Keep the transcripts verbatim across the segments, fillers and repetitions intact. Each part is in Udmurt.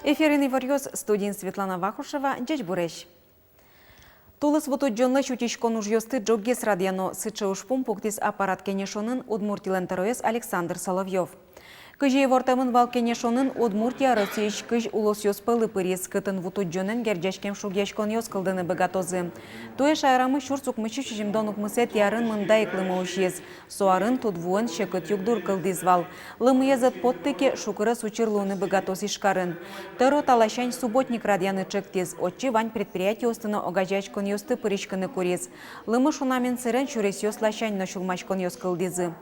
Эфирын иворъёс, студиын Светлана Вахрушева. Ӟечбуресь! Тулыс вутудӟонлэсь утиськон ужъёсты ӝоггес радъяно. Сыӵе ужпум пуктӥз аппарат кенешонын Удмуртилэн тӧроез Александр Соловьёв. Кызьы ивортэмын вал кенешонын, Удмуртия Россиысь кызь улосъёс пӧлы пыриз, кытын вутудӟонэн герӟаськем шугъяськонъёс кылдыны быгатозы. Туэ шаерамы сюрс укмыссю сизьымдон укмысэтӥ арын мында ик лымы усиз. Со арын тудвуэн секыт югдур кылдӥз вал. Лымыез ӧд потты ке, шукырес учыр луыны быгатоз Ижкарын. Тӧро та ласянь субботник радъяны ӵектӥз, отчы вань предприятиосты но огазеяськонъёсты пыриськыны куриз. Лымы шунамен сэрен сюресъёс ласянь но сюлмаськонъёс кылдӥзы.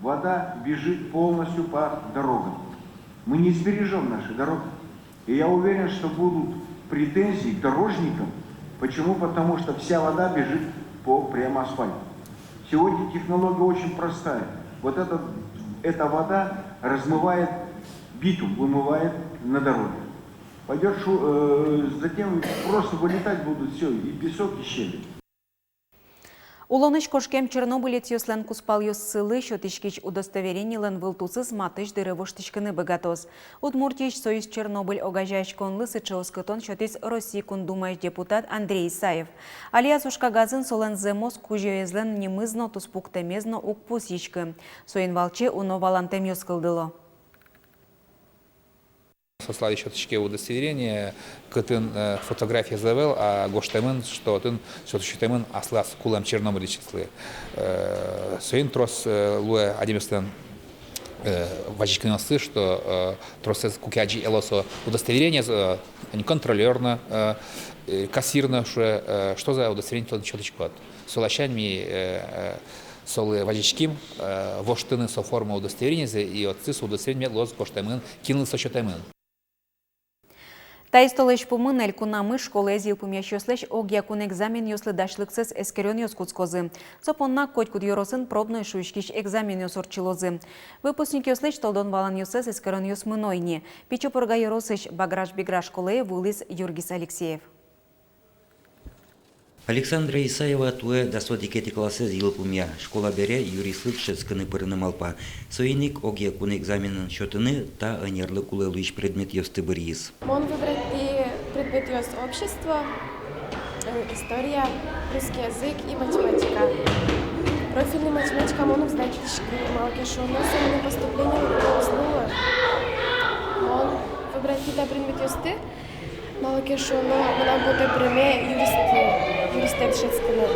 Вода бежит полностью по дорогам. Мы не сбережём наши дороги. И я уверен, что будут претензии к дорожникам. Почему? Потому что вся вода бежит по прямо асфальту. Сегодня технология очень простая. Вот эта, эта вода размывает битум, вымывает на дороге. Пойдёт шу-, э, затем просто вылетать будут всё, и песок, и щебень. Улонысь кошкем чернобылецъёслэн кузпалъёссылы сётӥськись удостоверенилэн вылтусыз матысь дыре воштӥськыны быгатоз. Удмуртиысь «Союзчернобыль» огазеяськонлы сыӵе оскытон сётӥз Россия Кун Думаысь депутат Андрей Исаев. Али ас ужкагазын солэн зэмос кузёезлэн нимыз но, туспуктэмез но уг пусйиськы. Соин валче уно валантэмъёс кылдыло. Со сылалэсь сётӥське удостоверение, кытын, э, фотографиез ӧвӧл, а гожтэмын, что отын сё-, сётэмын аслаз кулэм чернобылецъёслы. Э, соин трос, э, луэ адямиослэн, э, вазиськонъёссы, что, э, тросэз куке адӟи ӧвӧл со удостоверениез, э, контролёр но, э, э, кассир но шуэ, э, что за удостоверение тон сётӥськод. Со ласянь ми, э, э, солы вазиським, э, воштыны со форма удостоверениезэ, и отчы со удостоверение мед луоз гожтэмын, кинлы со сётэмын. Таиз толэзь пумын элькунамы школаез йылпумъясьёслэсь огъякун экзаменъёслы дасьлыксэс эскеронъёс кутскозы. Со понна котькуд ёросын пробной шуиськись экзаменъёс ортчылозы. Выпускникъёслэсь тодон-валанъёссэс эскеронъёс мыно ини. Пичи Пурга ёросысь Баграш-Бигра школае вуылӥз Юргис Алексеев. Александра Исаева туэ дас одӥгетӥ классэз йылпумъя. Школа бере юристлы дышетскыны пырыны малпа. Соин ик огъякун экзаменын сётыны та ӧнерлы кулэ луись предметъёсты быръиз. Мон выбрать тӥ предметъёс: общество, э, история, русский язык и математика. Профильный математика мон уг сдать тӥськы, малы ке шуоно со мыным поступление уз луы. Мон выбрать тӥ та предметъёсты, малы ке шуоно мынам потэ пыреме юристлы, юристэ дышетскыны.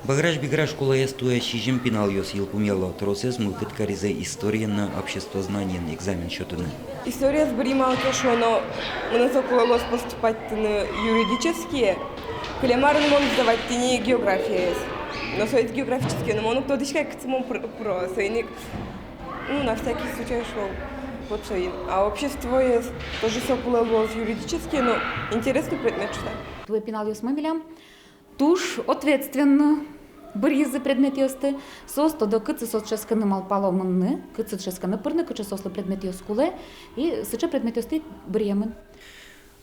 Баграш-Бигра школаез туэ сизьым пиналъёс йылпумъяло, тросэз мылкыд каризы историен но обществознаниен экзамен сётыны. Историез быръи, малы ке шуоно мыным со кулэ луоз поступать карыны юридические. Кылем арын мон сдавать кари ни географиез. Но со ведь географический, но мон уг тодӥськы ай, кытчы мон пыр-, пыро, соин ик, ну, на всякий случай шёл. Вот соин. А обществоез тоже со кулэ луоз юридический, но интересный предмет шуса. Туэ пиналъёсмы милям туж ответственно быръизы предметъёсты. Соос тодо, кытчы соос дышетскыны малпало мыныны, кытчы дышетскыны пырыны, кыӵе соослы предметъёс кулэ, и сыӵе предметъёсты быръемын.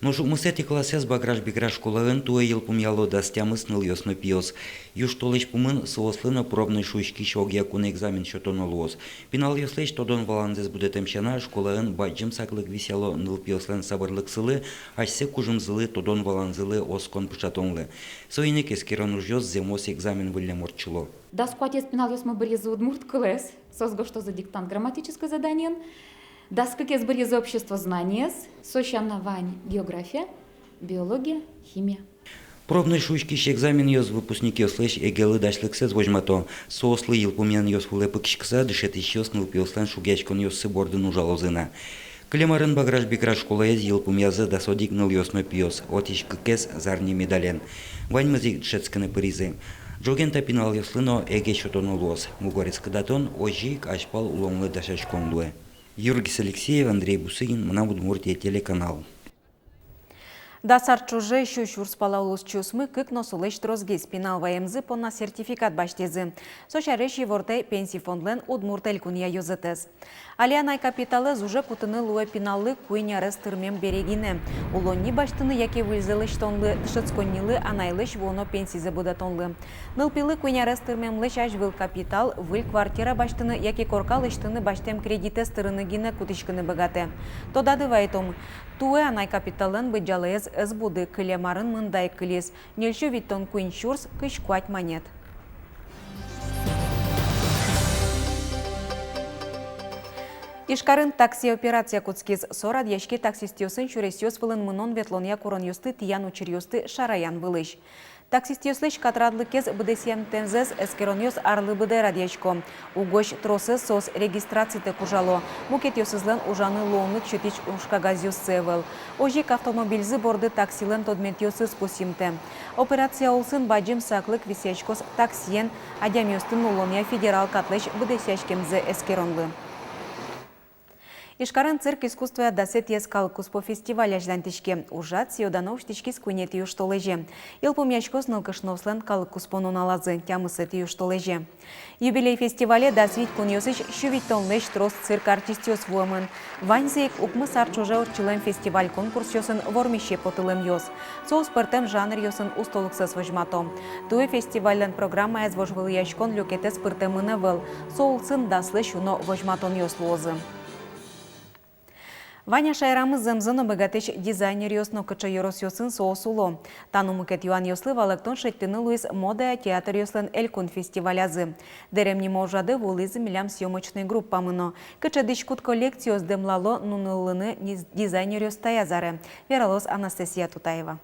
Нош укмысэтӥ классэз Баграш-Бигра школаын туэ йылпумъяло дас тямыс нылъёс но пиос. Южтолэзь пумын соослы но пробной шуиськись огъякун экзамен сётоно луоз. Пиналъёслэсь тодон-валанзэс будэтэм сяна, школаын бадӟым саклык висъяло нылпиослэн сабырлыксылы, асьсэ кужымзылы, тодон-валанзылы оскон пыӵатонлы. Соин ик эскерон ужъёс зэмос экзамен выллем ортчыло. Дас куатез пиналъёсмы быръизы удмурт кылэз, соос гожтозы диктант грамматической заданиен. Дас кыкез быръизы обществознаниез, со сяна вань география, биология, химия. Пробной шуиськись экзаменъёс выпускникъёслэсь эгелы дасьлыксэс возьмато. Соослы йылпумъянъёс вылэ пыкиськыса, дышетӥсьёс нылпиослэн шугъяськонъёссы бордын ужалозы на. Кылем арын Баграш-Бигра школаез йылпумъязы дас одӥг нылъёс но пиос, отысь кыкез зарни медален. Ваньмыз ик дышетскыны пыризы. Ӝоген та пиналъёслы но эге сётоно луоз. Мугорез кыдатон озьы ик азьпал улонлы дасяськон луэ. Юргис Алексеев, Андрей Бусыгин, «Мынам Удмуртие» телеканал. Дас ар ӵоже сю сюрс пала улосчиосмы кык но солэсь тросгес пинал ваемзы понна сертификат басьтӥзы. Со сярысь ивортэ Пенси фондлэн Удмурт Элькунъя ёзэтэз. Али анай капиталэз уже кутыны луэ пиналлы куинь арес тырмем бере гинэ. Улонни басьтыны яке выльзэ лэсьтонлы, дышетсконнилы, анайлэсь вуоно пенсизэ будэтонлы. Нылпилы куинь арес тырмемлэсь азьвыл капитал выль квартира басьтыны яке корка лэсьтыны басьтэм кредитэз тырыны гинэ кутӥськыны быгатэ. Тодады вайтом, туэ анай капиталлэн быдӟалаез ӧз буды, кылем арын мында ик кылиз: ньыльсю витьтон куинь сюрс кызь куать манет. Ижкарын такси операция кутскиз. Со радъяське таксистъёсын сюресъёс вылын мынон-ветлонъя куронъёсты тӥян учыръёсты шараян вылысь. Таксистъёслэсь катрадлыкез быдэсъямтэмзэс эскеронъёс арлы быдэ радъясько. Угось тросэз соос регистрацитэ кужало, мукетъёсызлэн ужаны луонлык сётӥсь ужкагазъёссы ӧвӧл. Озьы ик автомобильзы борды таксилэн тодметъёсыз пусйымтэ. Операция улсын бадӟым саклык висъяськоз таксиен адямиосты нуллонъя федерал катлэсь быдэсъяськемзэ эскеронлы. Ижкарын цирк искусствоя дасэтӥез калыккуспо фестиваль азьланьтӥське. Ужрад сӥё-дано усьтӥськиз куинетӥ южтолэзе. Йылпумъяськоз нылкышноослэн калыккуспо нуналазы, тямысэтӥ южтолэзе. Юбилей фестивале дас вить кунъёсысь сю витьтонлэсь трос цирк артистъёс вуэмын. Ваньзы ик укмыс ар ӵоже ортчылэм фестиваль-конкурсъёсын вормисе потылэмъёс. Соос пӧртэм жанръёсын устолыксэс возьмато. Туэ фестивальлэн программаез вожвылъяськон люкетэз пыртэмын ӧвӧл. Со улсын даслэсь уно возьматонъёс луозы. Вань-а шаерамы зэмзэ но быгатӥсь дизайнеръёс но кыӵе ёросъёсын соос уло? Та но мукет юанъёслы валэктон шедьтыны луиз модая театръёслэн элькун фестивалязы. Дэрем нимо ужады вуылӥзы милям съёмочной группамы но. Кыӵе дӥськут коллекциос дэмлало нуны-улыны низ-, дизайнеръёс таяз аре, вералоз Анастасия Тутаева.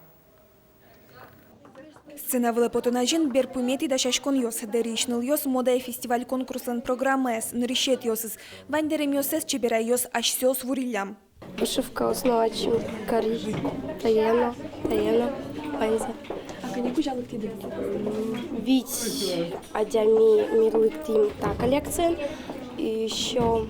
Сцена вылэ потон азьын берпуметӥ дасяськонъёс. Дэриысь нылъёс модая фестиваль-конкурслэн программаез, нырысетӥосыз. Вань дэремъёссэс чеберайёс асьсэос вуриллям. Вышивкаос но ачим кари, тае но, тае но, ваньзэ. А кӧня кузя лыктӥды? Вить адями ми лыктӥм та коллекциен, и ещё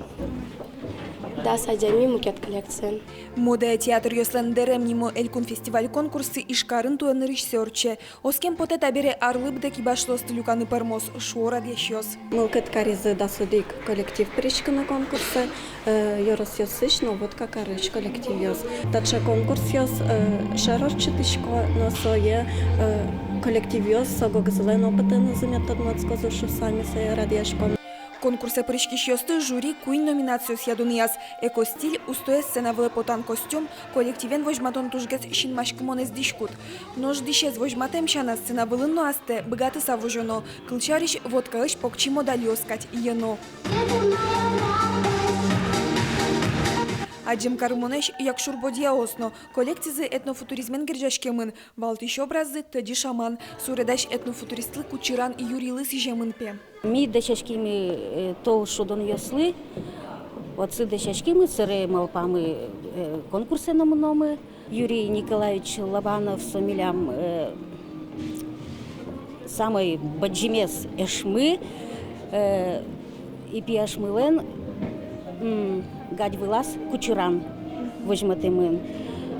дас адями мукет коллекциен. Модая театръёслэн дэрем нимо элькун фестиваль-конкурссы Ижкарын туэ нырысьсэ ортче. Оскем потэ, табере арлы быдэ кибашлыосты люканы пӧрмоз, шуо радъясьёс. Мылкыд каризы дас одӥг коллектив пыриськыны конкурсэ, э, ёросъёсысь но Вотка карысь коллективъёс. Таӵе конкурсъёс, э, шаер ортчытӥсько, но сое, э, коллективъёс ог-огзылэн опытэнызы мед тодматскозы шуыса ми сое радъяськом. Конкурсэ пыриськисьёсты жюри куинь номинациосъя дунъяз: экостиль, устоез сцена вылэ потан костюм, коллективен возьматон тужгес синмаськымонэз дӥськут. Нош дӥсез возьматэм сяна, сцена вылын но астэ быгатыса возёно. Кылсярысь, Воткаысь покчи модальёс кадь йӧно. Адӟем карымонэсь Якшур-Бӧдьяос но. Коллекцизы этнофутуризмен герӟаськемын. Валтӥсь образзы — тӧдьы шаман. Суредась этнофутуристлы Кучыран Юрийлы сӥземын, пе. Ми дасяськимы, э, тол шудонъёслы, отчы дасяськимы, собере малпамы, э, конкурсэ но мыномы. Юрий Николаевич Лобанов со милям, э, самой бадӟымез эшмы, э, ипи эшмылэн, м, гадь вылаз Кучыран возьматэмын.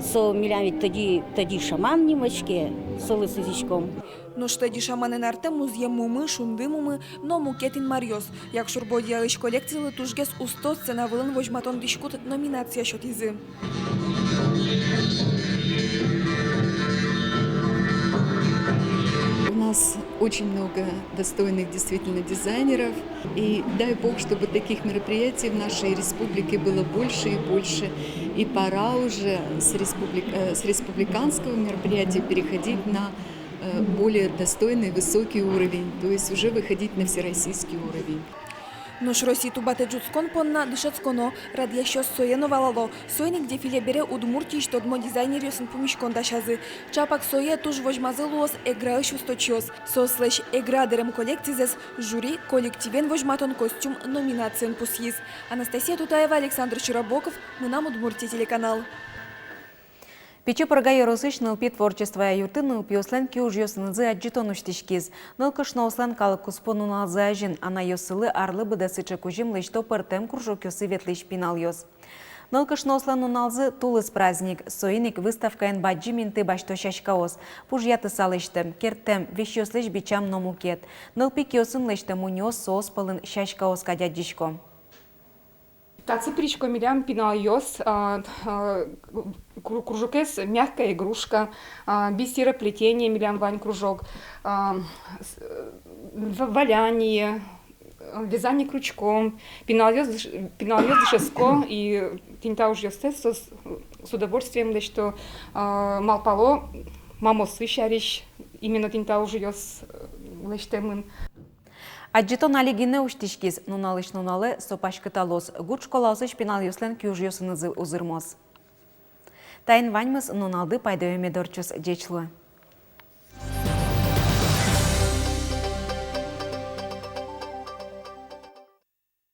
Со милям ведь тӧдьы, тӧдьы шаман нимаське, солы сӥзиськом. Нош тӧдьы шаманэн артэ музъем мумы, шунды мумы но мукет инмаръёс. Якшур-Бӧдьяысь коллекцилы тужгес усто сцена вылын возьматон дӥськут номинация сётӥзы. У нас очень много достойных действительно дизайнеров. И дай бог, чтобы таких мероприятий в нашей республике было больше и больше. И пора уже с республик-, э, с республиканского мероприятия переходить на э, более достойный, высокий уровень, то есть уже выходить на всероссийский уровень. Нош Россиын тубатэ ӝутскон понна дышетсконо. Радъясьёс сое но валало. Соин ик дефиле бере Удмуртиысь тодмо дизайнеръёсын пумиськон дасязы. Чапак сое туж возьмазы луоз Эграысь усточиос. Соослэсь Эгра дэрем коллекцизэс жюри «Коллективен возьматон костюм» номинациен пусйиз. Анастасия Тутаева, Александр Широбоков, «Мынам Удмуртие» телеканал. Пичи Пурга ёросысь нылпи творчествоя юртын нылпиослэн киужъёсынызы адӟытон усьтӥськиз. Нылкышноослэн калыккуспо нуналзы азьын анайёссылы арлы быдэ сыӵе кузьым лэсьто пӧртэм кружокъёсы ветлӥсь пиналъёс. Нылкышноослэн нуналзы — тулыс праздник. Соин ик выставкаын бадӟым инты басьто сяськаос. Пужъятыса лэсьтэм, керттэм, весьёслэсь бичам но мукет. Нылпи киосын лэсьтэм униос, соос пӧлын сяськаос кадь адӟисько. Татчы пырисько милям пиналъёс, а, а, кру-, кружокез «Мягкая игрушка», а, бисероплетение милям вань кружок, а, с-, в-, валяние, вязание крючком. Пиналъёс дыш-, пиналъёс дышетско, и тӥни та ужъёстэс соос с удовольствием лэсьто, а, малпало мамаосы сярысь, именно тӥни та ужъёс, э, лэсьтэмын. Адӟытон али гинэ усьтӥськиз, нуналысь нуналэ со паськыталоз, гурт школаосысь пиналъёслэн киужъёсынызы узырмоз. Таин ваньмыз. Нуналды пайдаё мед ортчоз. Ӟеч луэ.